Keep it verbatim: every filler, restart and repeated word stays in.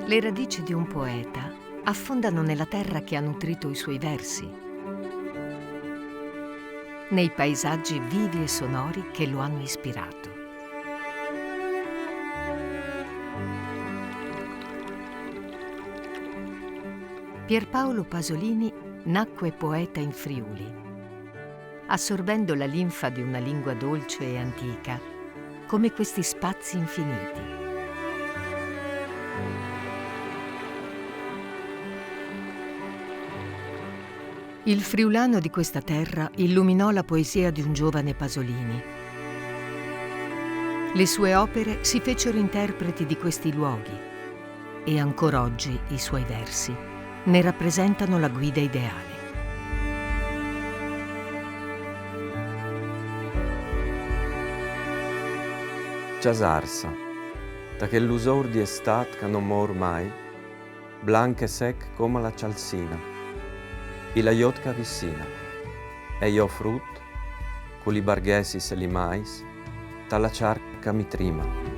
Le radici di un poeta affondano nella terra che ha nutrito i suoi versi, nei paesaggi vivi e sonori che lo hanno ispirato. Pierpaolo Pasolini nacque poeta in Friuli, assorbendo la linfa di una lingua dolce e antica, come questi spazi infiniti. Il friulano di questa terra illuminò la poesia di un giovane Pasolini. Le sue opere si fecero interpreti di questi luoghi e ancora oggi i suoi versi ne rappresentano la guida ideale. Ciasarsa, ta che lusor di estat ca no mor mai, blanc e sec coma la cialsina, i la jot ca vissina, e jo frut, cu li barghessis e li mais, ta la ciarca mi trima.